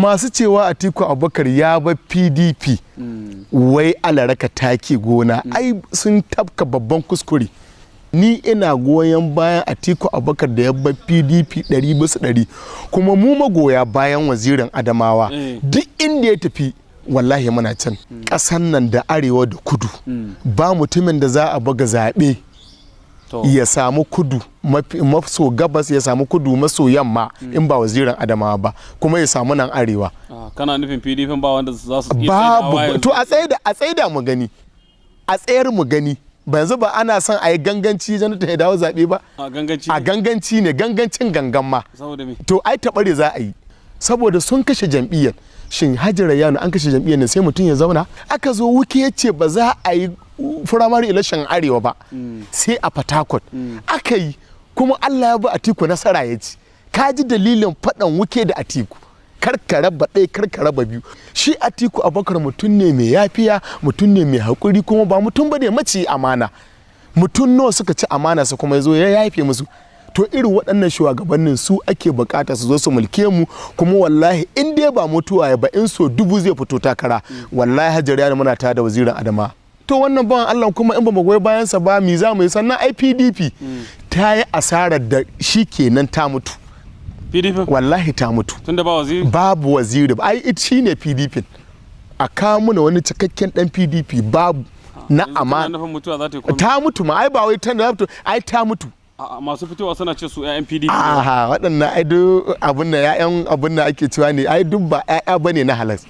Masu cewa Atiku Abubakar ya bar PDP wai alaraka taki gona, ai sun tafka babban kuskure. Ni ina goyon bayan Atiku Abubakar da ya bar PDP 100%, kuma mu magoya bayan Wazirin Adamawa, duk inda ya tafi wallahi muna can. Ƙasan nan da arewa da kudu, ba mutumin da za a buga zaɓe ya samu kudu maso gabas, ya samu kudu maso yamma in ba Wazirin Adamawa ba, kuma ya samu nan arewa. Kana nufin PDP ba wanda za su iya tsaidawa Babu. yanzu? To, a tsaida mu gani, a tsayar mu gani. Ba yanzu ba ana son a yi ganganci Jonathan ya dawo zaɓe ba? A ganganci? A ganganci ne, gangancin gangan ma. Saboda me? To, ai taɓare za a yi, saboda sun kashe jam'iyyar. Shin Hajji Rayanu, an kashe jam'iyyar ne sai mutum ya zauna? Aka zo Wike ya ce ba za a yi primary election arewa ba sai a Port. Aka yi, kuma Allah ya bi Atiku nasara ya ci. Ka ji dalilin faɗan Wike da Atiku: kar ka raba ɗaya, kar ka raba biyu. Shi Atiku Abubakar mutum ne mai yafiya, mutum ne mai haƙuri, kuma ba mutum ba ne maci amana. Mutum nawa suka ci amana su kuma ya zo ya yafe musu? To, irin waɗannan shugabannin su ake bukata su zo su mulke mu. Kuma wallahi in dai ba mutuwa ya ba, in so 1000 zai fito takara, wallahi Hajjar yana muna tare da Wazirin Adama. To, wannan bawan Allah kuma in ba mu goyi bayansa ba, mi za mu yi? Sannan ai PDP ta yi asarar da shi kenan, ta mutu. PDP? Wallahi ta mutu. Tunda ba waziri? Babu waziri. Ai it shine PDP. A kawo muna wani cikakken dan PDP, babu na Yanzu kana amana. nufin mutuwa za ta yi komai? Ta mutu ma ai, ba wai ta mutu, ai ta mutu. A'a, masu fitowa suna ce su 'ya'yan PDP ne. Aha, waɗannan ai duk abin da 'ya'yan abin da ake cewa ne, ai duk ba 'ya'ya bane na halas.